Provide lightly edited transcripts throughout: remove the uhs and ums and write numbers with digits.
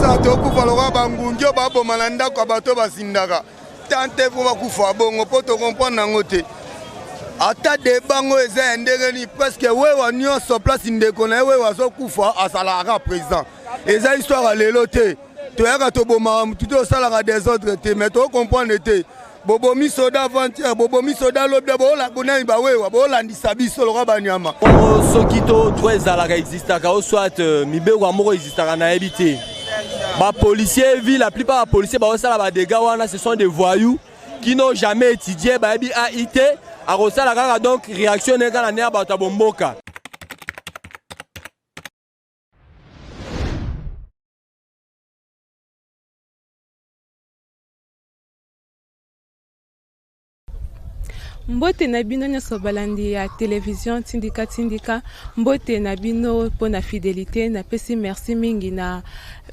Kosa tokufa lokola bangungi oyo baboma na ndako ya bato bazindaka tante fo bakufa bongo mpo tocomprendre yango te. Ata debango eza ya ndenge nini, presque wewa nyonso place ndeko na ye wewa azokufa azalaka kaka président. Eza histoire ya lelo te, toyaka tobomaka motu te, osalaka desordre te, mais tocomprendre te. Bobomi soda avant-hier, bobomi soda lobi, bonani bawewa bolandisa biso lokola banyama. Soki to droit ezalaka existaka o soit mibeko ya moko existaka, nayebi te. Bapolicier ville, la plupart bapolicier baosala badégâts wana, ce sont des voyous qui n'ont jamais étudié, bayebi ai te, akosala kaka donc réaction ne kaka na nde ya bato ya bomboka. Mbote na bino nyonso balandi ya télévision Tindika Tindika, mbote na bino mpona fidélité. Napesi merci mingi na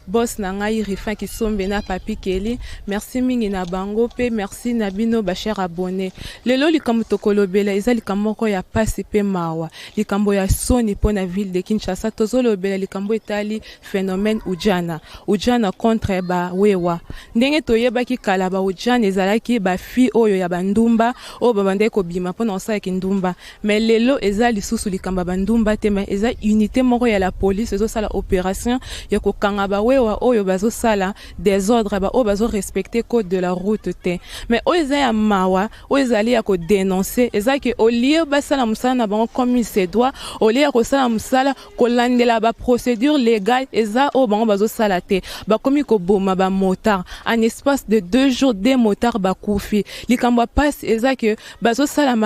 boss na ngai Rifin Kisombe na Papi Keli, merci mingi na bango mpe merci na bino bachers abonnés. Lelo likambo tokolobela eza likambo moko ya pasi mpe mawa, likambo ya soni mpona ville de Kinshasa. Tozolobela likambo etali phénomène ujana, ujana contre bawewa. Ndenge toyebaki kala, baujana ezalaki bafille oyo ya bandumba oyo babandaki kobima mpona kosalaki ndumba, mais lelo eza lisusu likambo ya bandumba te, mais eza unité moko ya la police ezosala opération ya kokanga bawewa oyo bazosala désordre, baoyo bazorespecte code de la route te. Mais oyo eza ya mawa, oyo ezali ya kodénonce, eza ke au lieu basala mosala na bango comme il se doit, au lieu ya kosala mosala kolandela baprocédure légale, eza oyo bango bazosala te, bakomi koboma bamotard. En espace de 2 jours, deux motards bakufi. Likambo ya pasi eza ke bazosala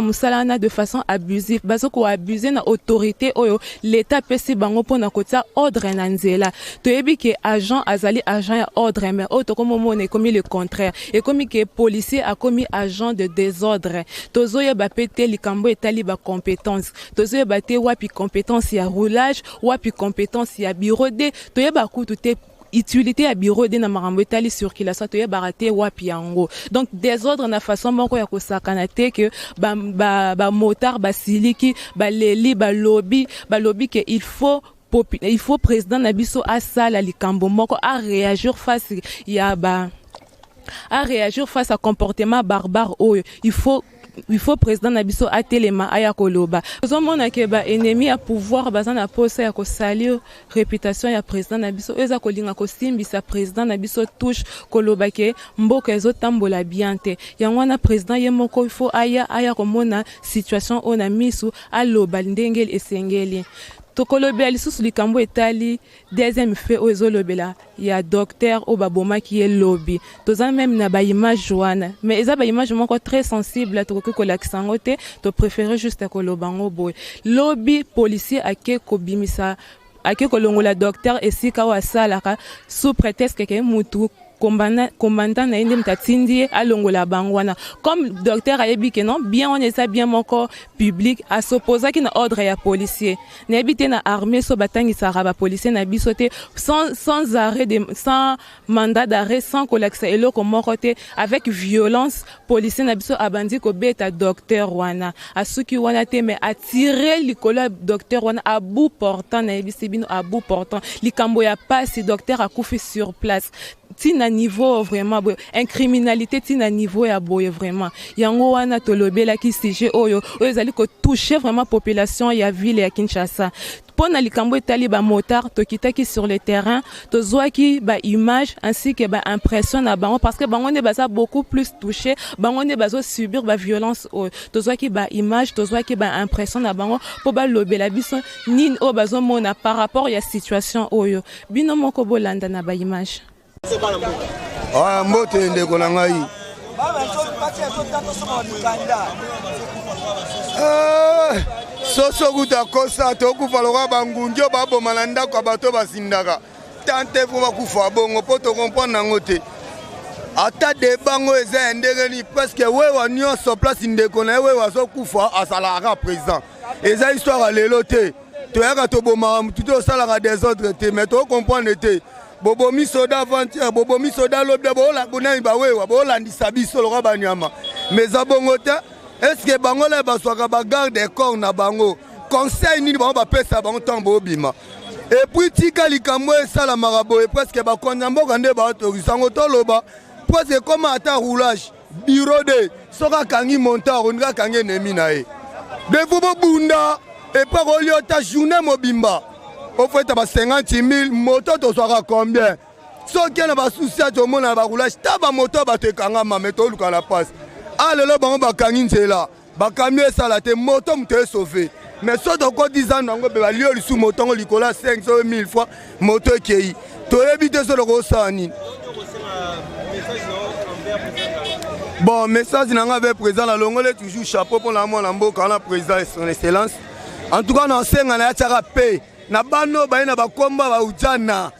mosala wana de façon abusive, bazokoabuse na autorité oyo l'État apesi bango mpona kotia ordre na nzela. Toyebi ke agent azali agent ya ordre, mais oyo tokomomona ekomi le contraire, ekomi ke policier akomi agent de désordre. Tozoyeba mpe te likambo etali bacompétence, tozoyeba te wapi compétence ya roulage, wapi compétence ya bureau d. Toyeba kutu te utilité ya bureau d na makambo etali circulation, toyebaka te wapi yango. Donc désordre na façon moko ya kosakana te ke bamotard ba, ba basiliki, baleli, balobi ke il faut président na biso asala likambo moko, a réagir face à comportement barbare oyo. Il faut président na biso atelema, aya koloba. Ozomona ke baennemi ya pouvoir baza na posa ya kosalir réputation ya président na biso, oyo eza kolinga kosimbisa président na biso touche, koloba ke mboka ezotambola bien te. Yango wana président ye moko il faut aya komona situation oyo na misu, aloba ndenge esengeli. Tokolobela lisusu likambo etali deuxième fait oyo ezolobela ya docteur oyo babomaki ye lobi. Toza même na baimage wana, mais eza baimage moko très sensible, tokoki kolakisa yango te, topréféré juste koloba yango boye. Lobi policier ake kobimisa, ake kolongola docteur esika oyo asalaka sous prétexte ke mutu commandant na ye nde moto atindi ye alongola bango wana. Comme docteur ayebi ke non, bien wana eza bien moko public, asopozaki na ordre ya policier. Nayebi te na armée so batangisaka bapolicier na biso te, sans arrêt de, sans mandat d'arrêt, sans kolakisa eloko moko te, avec violence policier na biso abandi kobeta docteur wana. Asuki wana te, mais atire likolo ya docteur wana à bout portant. Nayebisi bino, à bout portant. Likambo ya pasi, docteur akufi sur place. Ntina niveau vraiment boye, incriminalité ntina niveau ya boye vraiment. Yango wana tolobelaki sujet oyo, oyo ezali kotouche vraiment population ya ville ya Kinshasa. Mpo na likambo etali bamotard, tokitaki sur le terrain, tozwaki baimage ainsi que baimpression na bango, parce que bango nde baza beaucoup plus touché, bango nde bazosubir baviolence oyo. Tozwaki baimage, tozwaki baimpression na bango mpo balobela biso nini oyo bazomona par rapport ya situation oyo. Bino moko bolanda na baimage. Ah, mbote ndeko na ngai. Ah, soso kuta kosa tokufa lokola bangungi oyo baboma na ndako ya bato bazindaka tante fo bakufa bongo mpo tocomprendre yango te. Ata debango eza ya ndenge nini, presque wewa nyonso place ndeko na ye wewa azokufa azalaka kaka président. Eza histoire ya lelo te, toyaka tobomaka motu te, osalaka desordre te, mais tocomprendre te. Bobomi soda avant-hier, bobomi soda lobi, bonani bawewa bolandisa biso lokola banyama, mais eza bongo te. Est-ce bango la bazwaka bagarde corps na bango? Conseil nini bango bapesa bango ntango bobima? Et puis tika likambo esalamaka boye, presque bakonzi ya mboka nde baautorise yango. Toloba presque ekoma ata roulage bureau de soki akangi montard, ondika akangi ennemi na ye. Defu bobunda epo akolia ata journée mobimba, ofeta ba 50 000 moto tozwaka combien? Soki na basusi ati omona na baroulage ta bamoto ya bato ekangama, me toluka na pasi. A lelo bango bakangi nzela, bakamio esala te, moto moto esauve. Mais so tokoti zando yango mpe balio lisusu moto yango likolo ya 5 1000 fois, moto ekei, toyebi te so tokosala nini. Bon, message na ngai avec président, nalongoli toujours chapeau mpona mwana mboka wana, président son excellence. En tout cas nasenga na ye atiaka pe na bano baye na bakomba baujana.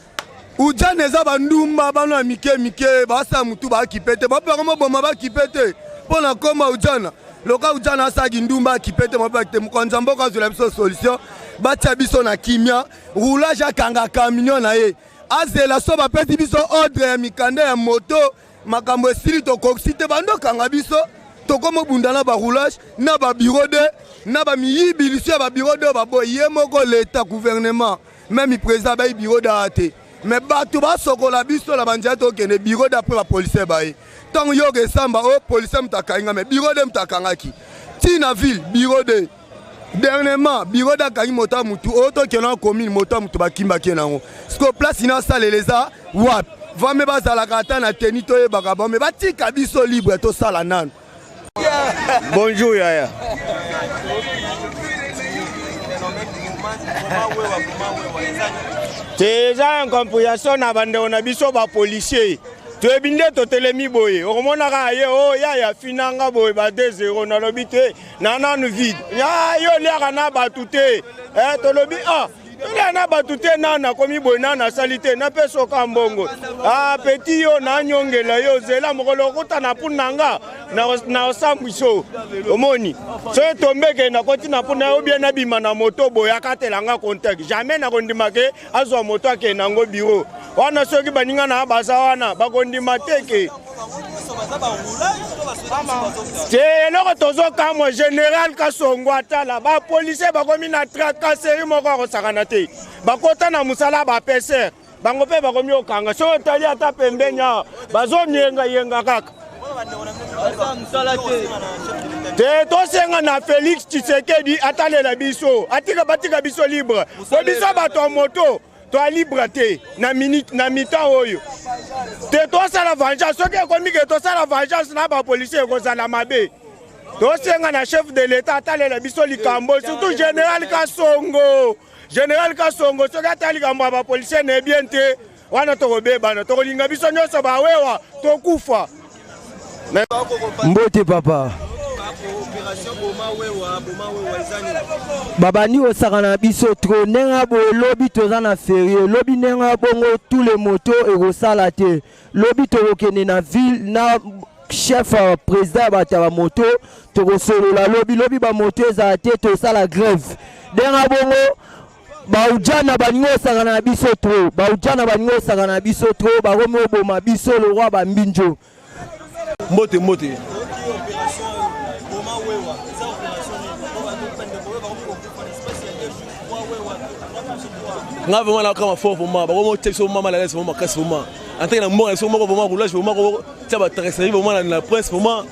Ujana eza bandumba, bano ya mike mike basala motu bakipe te, bape bango moboma bakipe te mpo na komba ujana. Loka ujana asalaki ndumba, akipe te, mobaki te. Mokonzi ya mboka azwela biso solution, batia biso na kimia. Roulage akanga camion na ye, azela so bapesi biso ordre ya mikanda ya moto, makambo esili. Tokokisi te, bandokanga biso, tokomobunda na baroulage na babureau de na bamiyibi liso ya babureau de baboyi ye moko. Leta, gouvernement, même président abayi bureau daa te, mais bato basokola biso na banzela. Tokende bureau de, apres bapolicier baye. Ntango yoka esamba o policier moto akangi nga, mais bureau de moto akangaki ntina ville. Bureau de dernièrement, bureau de akangi moto ya mutu oyo tokende na commune, moto ya mutu bakimbaki nango. Siko place na asalela eza wapi? Vame bazalaka ata na teni, toyebaka bango, me batika biso libre, tosala nanu. Bonjour yaya. Te, eza incompréhension na bandeko na biso bapolicier. Toyebi nde totelemi boye, okomonaka ye o oh, yaya finanga boye ba 2 0. Nalobi te, na nanu vide ya yo oliaka na bato te. Eh, tolobi ah tolia na bato te, nanu akomi boye, nanu asali te, napesa oka mbongo. Ah, peti yo nanyongela yo, zela mokolo okutana mpuna nga na osambwiso. Omoni so etombeke nakoti na mpuna yo bien, nabima na moto boye, akatela nga contact. Jamais nakondima ke azwa moto akende yango bureau wana. Soki baninga na baza wana, bakondima te ke te. Eloko tozokamwa, général Kasongo atala bapolisier bakomi na tracasserie moko akosakana te. Bakota na mosala bapeser bango mpe bakomi okanga. Soki otali ata pembeni awa, bazoniyengayenga kaka te. Tosenga na Félix Tshisekedi atalela biso, atika, batika biso libre, po biso bato ya moto toa libre te na minute na mi-temps oyo te. Tosala vengeance, soki ekomi ke tosala vengeance na bapolisier, ekozala mabe. Tosenga na chef de l'état atalela biso likambo, surtout général Kasongo. Général Kasongo, soki ata likambo ya bapolisier na bien te wana, tokobebana, tokolinga biso nyonso bawewa, tokufa. Mbote papa. Babandi kosaka na biso trop ndenge boye. Lobi toza na férié, lobi ndenge bongo tous les moto ekosala te. Lobi tokokende na ville na chef président ya bato ya bamoto, tokosolola lobi. Lobi bamoto ezala te, tosala grève ndenge bongo. Baujana balingi osaka na biso trop, baujana balingi osaka na biso trop, bakomi oboma biso lokwa bambinjo. Mbote, mbote. Nga vraiment nakama fort, vraiment bakomo tia biso mal à l'aise vraiment makasi, vraiment en tant que na mboka na biso moko, vraiment roulage vraiment tia batracasserie vraiment na presse, vraiment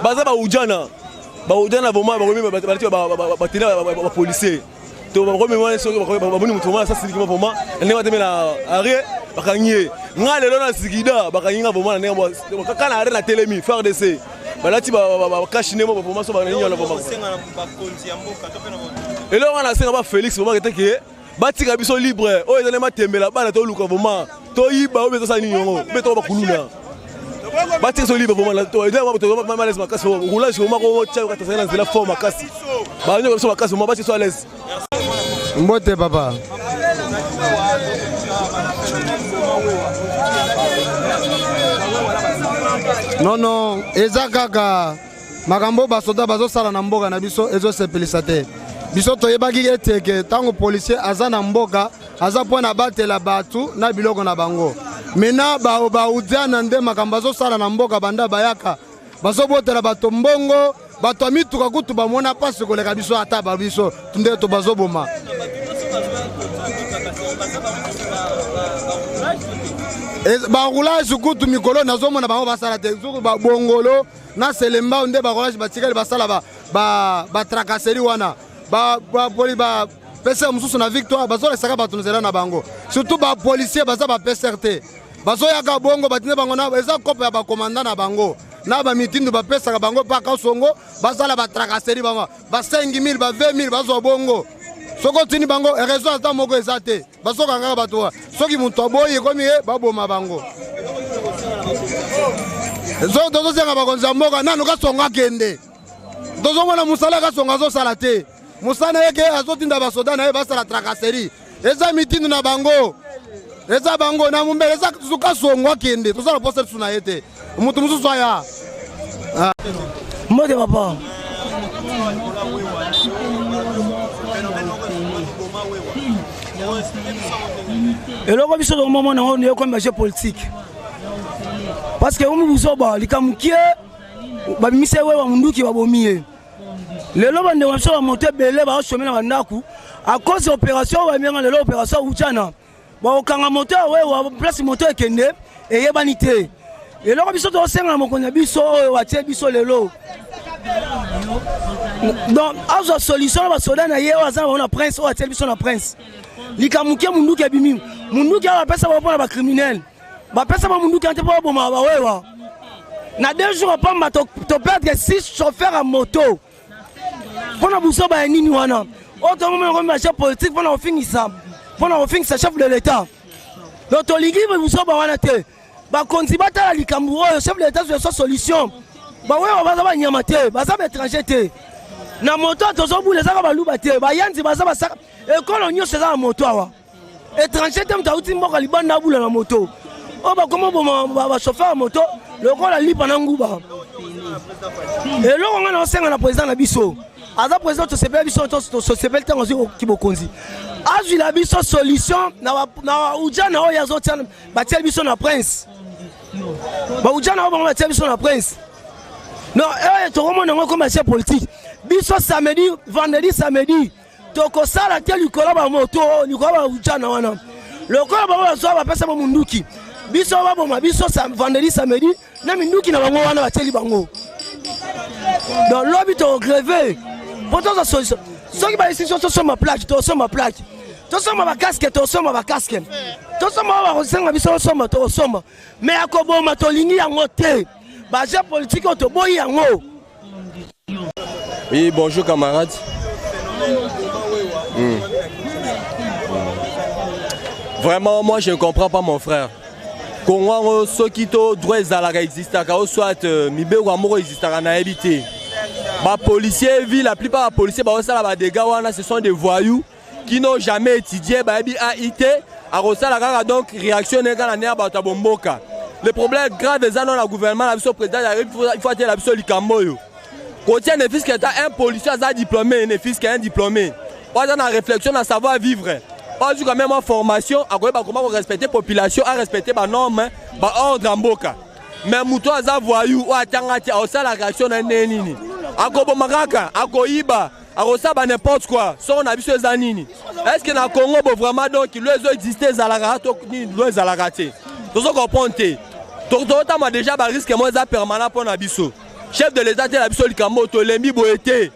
baza baujana, baujana vraiment bakomi balati batena bapolicier to bakomi wana. Soki bamoni moto vraiment asasiliki vraiment na ndenge batemi na arrêt, bakangi ye. Nga lelo na Zigida, bakangi nga vraiment na ndenge kaka na arrêt na telemi, FARDC balati bacache-nez mo vraiment so banini wana. Vraiment eloko wana nasenga ba Félix vraiment keteke batika biso libre. Oyo ezali matembela bana, toluka vraiment toyiba oyo tosala nini yango mpe toko bakuluna. Batika biso libre vraiment, mal à l'aise makasi. Roulage vraiment kotia katazali na nzela fort makasi, banyoka biso makasi vraiment, batia biso à l'aise. Mbote papa. Non, non, eza kaka makambo basoda bazosala na mboka na biso ezosepelisa te. Biso toyebaki ete ke ntango policier aza na mboka, aza mpo na batela bato na biloko na bango. Mena baudiana nde makambo azosala na mboka. Banda bayaka, bazobotela bato mbongo. Bato ya mituka kutu bamona mpasi koleka biso, ata ba biso nde to bazoboma. Baroulage kutu mikolo nazomona bango basala te, soki babongolo na selembao nde baroulage batikali basala batracasserie wana. Bapeseur mosusu na Victoire bazolesaka bato nzela na bango, surtout bapolicier baza bapeseur te, bazoyaka bongo batinde bango na eza kope ya bakomanda na bango na bamitindo bapesaka bango mpaka songo basala batracasserie bango ba 5000, ba 20000 bazwa bongo. Soki otindi bango, raison ata moko eza te, bazokangaka bato. Soki moto aboyi, ekomi ye baboma bango. Soki tozosenga bakonzi ya mboka nanu Kasongo akende, tozomona mosala Kasongo azosala te. Mosala na ye ke azotinda basoda na ye basala tracasserie, eza mitindo na bango, eza bango na mombele. Eza Kasongo akende, tozala posa lisu na ye te, moto mosusu aya. Mbote papa. Eloko biso tokomomona yango ekomi bajeu politique, parce que omi buzoba likambo kie babimisi ye wewa munduki, babomi ye. Lelo bandeko na biso bamoto ebele baosome na bandako à cause ya opération oyo bamianga lelo, opération Ujana. Bakokanga moto ya wewa, place moto ekende eyebani te. Eloko biso tosenga na mokonzi na biso oyo atie biso lelo, donc azwa solution na basoda na ye oyo aza na bango na prince oyo atieli biso na prince. Likambo moke munduki ebimi, munduki awa bapesa bango mpona bacriminel, bapesa ba munduki te mpo baboma bawewa. Na 2 jours pamba toperdre 6 chauffeur ya moto mpona buzoba ya nini wana oyo tomomona komi bachef politique mpona kofingisa chef de l'État. Donc tolingi buzoba wana te. Bakonzi batala likambo oyo, chef de l'État zwa solution. Bawewa baza banyama te, baza baétranger te. Na moto tozobula ezaka baluba te, bayanzi baza, basaka, ekolo nyonso eza na moto awa. Étranger te, moto auti mboka libanda abula na moto oyo bakoma boma bachauffeur ya moto lokola lipa na nguba. Eloko ngai naosenga na président na biso, aza président tosepeli, biso tosepeli ntango azwi bokonzi, azwila biso solution na Ujana oyo azotia batieli biso na prince. Baujana oyo bango batieli biso na prince, non, oyo tokomona yango ekoma chef politique. Biso samedi, vendredi, samedi tokosala te likolo bamoto, likolo baujana wana, lokola bango bazwa bapesa bo munduki, biso baboma biso vendredi, samedi na minduki na bango wana batieli bango. Donc lobi tokogrève mpo tozwa solution. Soki bayesi biso tosomba plaque, tosomba plaque, tosomba bacasque, tosomba bacasque, tosomba oyo bakosenga biso tosomba, tokosomba. Mais ya koboma tolingi yango te. Bajeu politique oyo toboyi yango. Oui, bonjour camarades. Vraiment, moi je ne comprends pas, mon frère. Kongo yango, soki to droit ezalaka, existaka o soit mibeko moko existaka, nayebi te. Bapolicier ville, la plupart bapolicier baosala badégâts wana, ce sont des voyous qui n'ont jamais étudié, bayebi ai te, akosala kaka. Donc réaction ndenge kaka na ndenge ya bato ya bomboka. Le problème grave eza no na gouvernement na biso. Président, il faut atela biso likambo oyo kotia ne fût-ce que ata un policier aza diplômé, ne fût-ce qu'un diplômé oyo aza na réflexion, na savoir vivre, oyo azwi quand même mwa formation, akoyeba koma korespecte population, arespecte banorme, baordre ya mboka. Mais moto aza voyou oyo atanga te, akosala réaction na ndenge nini? Akoboma kaka, akoyiba, akosala ba n'importe quoi. Soko na biso eza nini? Est ce que na Congo bo vraiment, donc loi ezo existe, ezalaka to nini? Loi ezalaka te, tozo comprendre te. Totama déjà barisque moko eza permanent mpo na biso. Chef de l'État te na biso likambo oyo, tolembi boye te.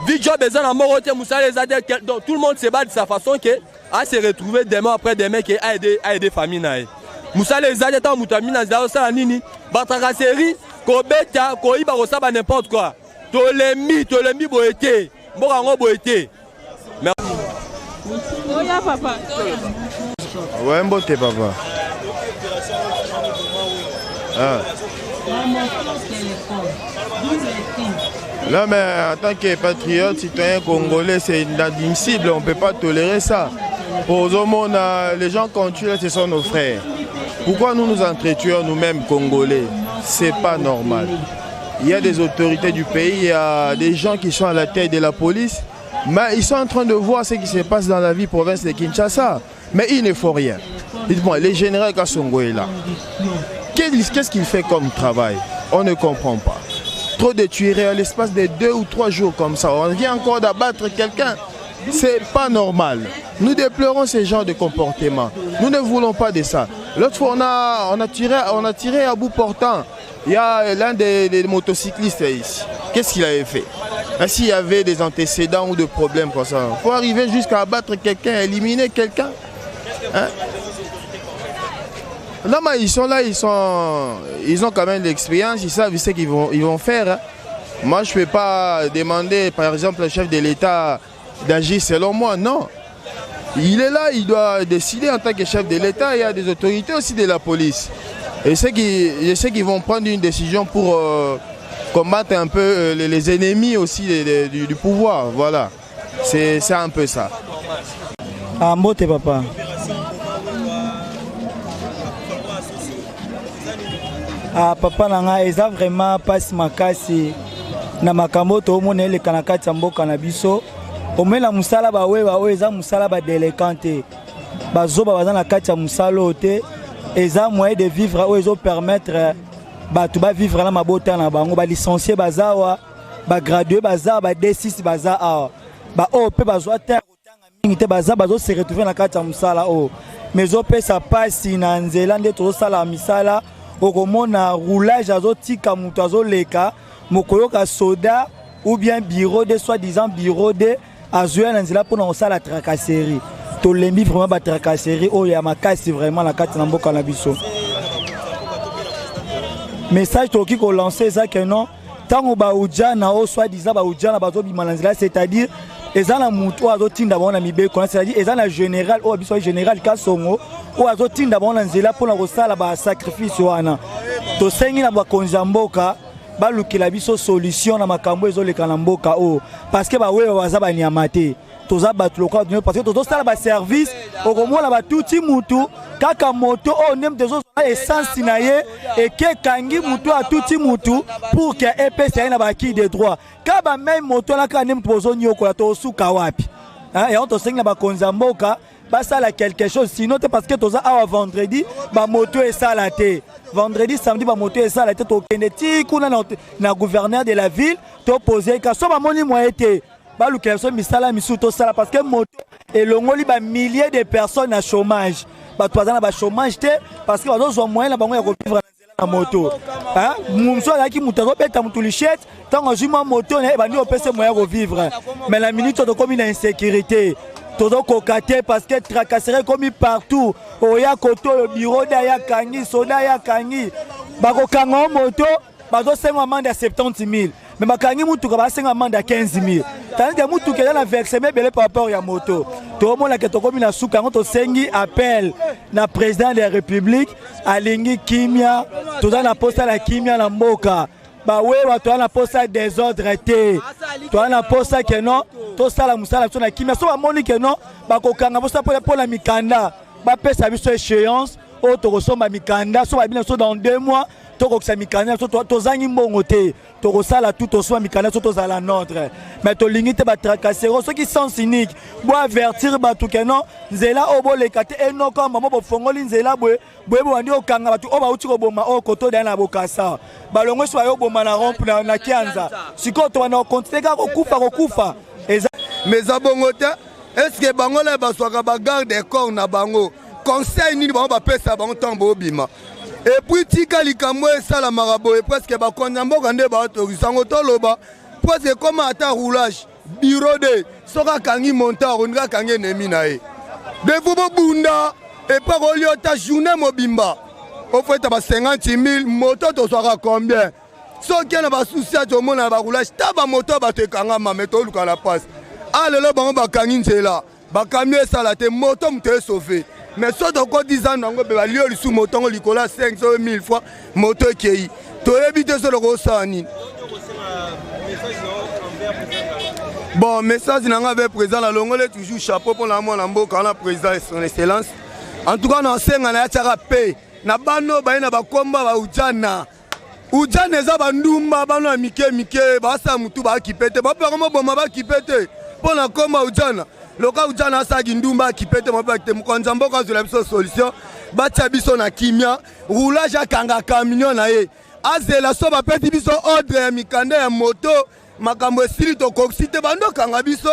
Vie job eza na moko te, mosala eza te. Donc tout le monde se bat de sa façon ke a se retrouver demain, après demain, ke aide famille na ye. Mosala eza te. Ntango moto amina nzela, osala nini? Batracasserie, kobeta, koyiba, kosala ba n'importe quoi. Tolembi, tolembi boye te. Mboka yango boye te. Oya papa. Ouais, mbote papa. Ah. Non mais en tant que patriote, citoyen congolais, c'est inadmissible, on ne peut pas tolérer ça. Pour les gens qu'on tue là, ce sont nos frères. Pourquoi nous nous entretuons nous-mêmes Congolais? C'est pas normal. Il y a des autorités du pays, il y a des gens qui sont à la tête de la police, mais ils sont en train de voir ce qui se passe dans la ville province de Kinshasa. Mais il ne faut rien. Dites-moi, le général Kassongo est là. Qu'est-ce qu'il fait comme travail? On ne comprend pas. Trop de tueries à l'espace de 2 ou 3 jours comme ça. On vient encore d'abattre quelqu'un. C'est pas normal. Nous déplorons ce genre de comportement. Nous ne voulons pas de ça. L'autre fois, on a tiré à bout portant. Il y a l'un des motocyclistes ici. Qu'est-ce qu'il avait fait? S'il y avait des antécédents ou des problèmes comme ça, il faut arriver jusqu'à abattre quelqu'un, éliminer quelqu'un. Hein? Non, mais ils sont là, ils ont quand même de l'expérience, ils savent ce qu'ils vont faire. Hein. Moi, je ne peux pas demander, par exemple, au chef de l'État d'agir selon moi. Non. Il est là, il doit décider en tant que chef de l'État. Il y a des autorités aussi de la police. Et je sais qu'ils vont prendre une décision pour combattre un peu les ennemis aussi du pouvoir. Voilà. C'est un peu ça. Ah, mbote papa. Ah, papa na ngai, eza vraiment mpasi makasi na makambo oyo toomona eleka na kati ya mboka na biso. Omela mosala baweba oyo eza mosala badélinquants te, bazoba baza na kati ya mosala oyo te. Eza moyen de vivre oyo ezopermettre bato bavivre na mabota na bango. Balicenciés baza awa, bagradués baza awa, ba D6 baza awa, baoyo mpe bazwa te mingi te baza bazose retrouver na kati ya mosala oyo. Mais ezopesa mpasi na nzela nde tozosala misala. Okomona roulage azotika moto azoleka, mokoyoka soda ou bien bureau de soi-disant bureau de azoya na nzela mpona kosala tracasserie. Tolembi vraiment batracasserie oyo ya makasi vraiment na kati na mboka na biso. Message tokoki kolancer eza ke non, ntango baujana oyo soi-disant baujana bazobima na nzela, c'est-à-dire eza na motu oyo azotinda bango na mibeko, c'est-à-dire eza na général oyo biso général Kasongo oyo azotinda bango na nzela mpona kosala basacrifice wana. Tosengi na bakonzi ya mboka balukela biso solution na makambo ezoleka na mboka oyo, parce que bawewa baza banyama te, toza bato lokola bino, parce que tozosala baservice. Okomona batuti mutu kaka moto oyo nde moto ezozwa essence na ye, eke ekangi mutu, atuti mutu pour ke epesa ye na baacquis de droit. Ka bameme moto wana kaka nde moto bozoniokola, tosuka wapi? Yango tosengi na bakonzi ya mboka basala quelque chose, sinon te, parce que toza awa vendredi, bamoto esala te. Vendredi, samedi, bamoto esala te. Tokende ti kuna na gouverneur de la ville, topose ka so bamoni moye te, balukela biso misala misusu tosala, parce que moto elongoli bamilliers de personnes na chômage. Bato baza na bachômage te parce que bazozwa moyen na bango ya kovivre na nzela na moto. Mosu azalaki moto azobeta motu lichette, ntango azwi mwa moto na ye, ebandi kopesa moyen ya kovivre. Mais na minute oyo tokómi na insécurité, tozokoka te parce que tracasserie ekomi partout. Oya kote oyo, bureau de ayakangi, soda ayakangi, bakokanga o moto, bazosenga amende ya 70 000, mais bakangi mutuka, basenga amende ya 15 000, tandis que mutuka eza na versement ebele par rapport ya moto. Tomonake tokomi na suka. Yango tosengi appel na président de la République, alingi kimia, toza na posa na kimia na mboka. Bawewa toza na posa désordre te, toza na posa ke non, tosala mosala biso na kimia. So bamoni ke non, bakokanga biso mpo na mikanda, bapesa biso échéance oyo tokosomba mikanda. So babi na biso dans 2 mois tokokisa mikanda biso, tozangi mbongo te, tokosala tout, tosomba mikanda so tozala notre. Mais tolingi te batracasserie. Soki sens unique, boavertir bato ke non, nzela oyo boleka te. Enoko mamo bofongoli nzela boye boye, bobandi kokanga bato oyo bauti koboma oyo koto daya na Bokasa, balongo so bayoboma na rompe na Kianza. Sikoyo tobanda kocontinuer kaka kokufa kokufa eza. Mais eza bongo te. Est-ce bango la bazwaka bagarde corps na bango? Conseil nini bango bapesa bango ntango boobima? Et puis tika likambo esalamaka boye, presque bakonzi ya mboka nde baautorisa yango. Toloba presque ekoma ata roulage, bureau de soki akangi motard, ondiki akangi ennemi na ye. Defu bobunda epa kolia ota journée mobimba, ofeta ba 50 000 moto, tozwaka combien? Soki na basusi ati omona na baroulage ta bamoto ya bato ekangama, me toluka na pasi. A lelo bango bakangi nzela, bakamio esala te, moto moto esauve. Mais so tokoti zando yango mpe balio lisu moto yango likolo ya 5 1000 fois, moto ekei, toyebi te so tokosala nini. Bon, message na nga avec président, nalongoli toujours chapeau mpona mwana mboka wana, président Son Excellence. En tout cas, nasenga na ye atiaka pe na bano oyo baye na bakomba baujana. Ujana eza bandumba, bano ya mike mike, basala mutu bakipe te, bape bango moboma bakipe te mpo na komba ujana. Loka ujana asalaki ndumba, akipe te, mobaki te. Mokonzi ya mboka azwela biso solution, batia biso na kimia. Roulage akanga camion na ye. Azela so bapesi biso ordre ya mikanda ya moto, makambo esili, tokokisi te, bandokanga biso.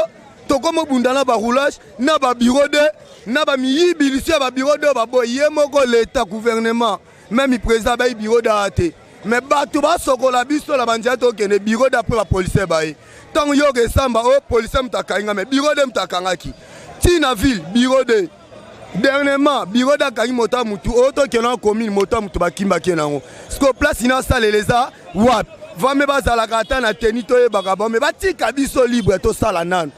Tokomobunda na baroulage na babureau de na bamiyibi liso ya babureau de baboyi. Ye moko leta, gouvernement, même président abayi bureau daa te, mais bato basokola biso na banzela. Tokende bureau de, apres bapolicier baye. Ntango yoka esamba oyo, policier moto akangi nga, mais bureau de moto akangaki ntina ville. Bureau de, dernièrement, bureau de akangi moto ya mutu oyo. Tokende na commune, moto ya mutu bakimbaki nango. Siko place na asalela eza wapi? Vame bazalaka ata na teni, toyebaka bao, me batika biso libre, tosala nanu.